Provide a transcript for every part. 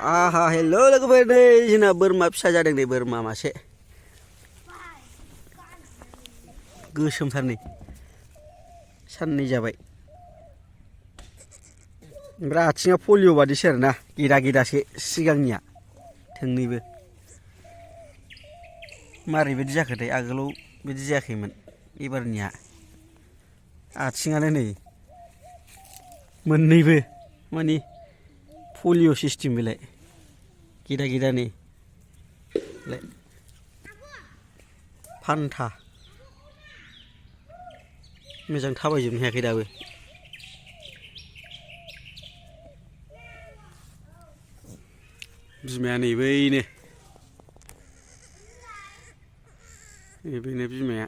आहा हेल' लोगोफोर नै जोंना बोरमा फिसा जादों नै बोरमा मासे गोसोमथार नै साननै जाबाय ओमफ्राय आथिङा पलिअ बादिसो आरोना गिदा गिदासो सिगांनिया थोंनैबो मारै बायदि जाखोथाय आगोलाव बिदि जायाखैमोन एबारनिया आथिङानो नै मोननैबो माने पलिअ सिस्टेम बेलाय गिदा गिदानि फान्था मोजां थाबायजोबनो हायाखै दाबो बिमाया नै बैनो बेनो बिमाया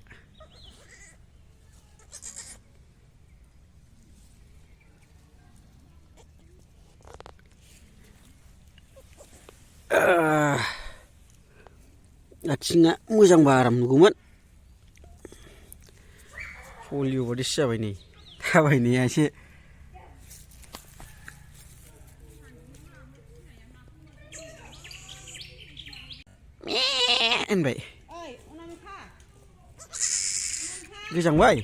आथिङा मोजांबा आराम नुगौमोन पलिअ बादिसो जाबाय नै थाबायनाया एसे होनबाय गोजांबाय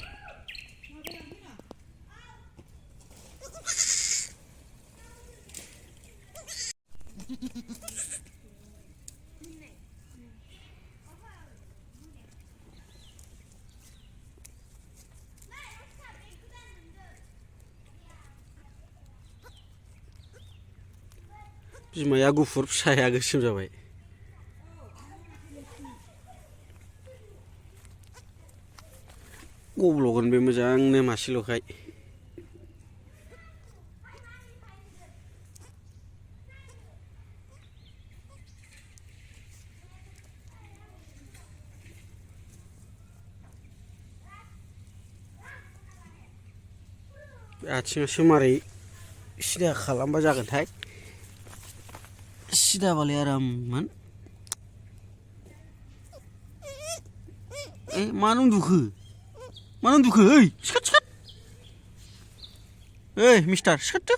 बिमाया गुफुर फिसाया गोसोम जाबाय गब्ल'गोन बे मोजांनो मासेल'खाय आथिङासो मारै सिदा खालामबा जागोनथाय सिदाबालाय आराममोन मानो उन्दुखो ओइ सिखार ओइ मिस्टार सिखारदो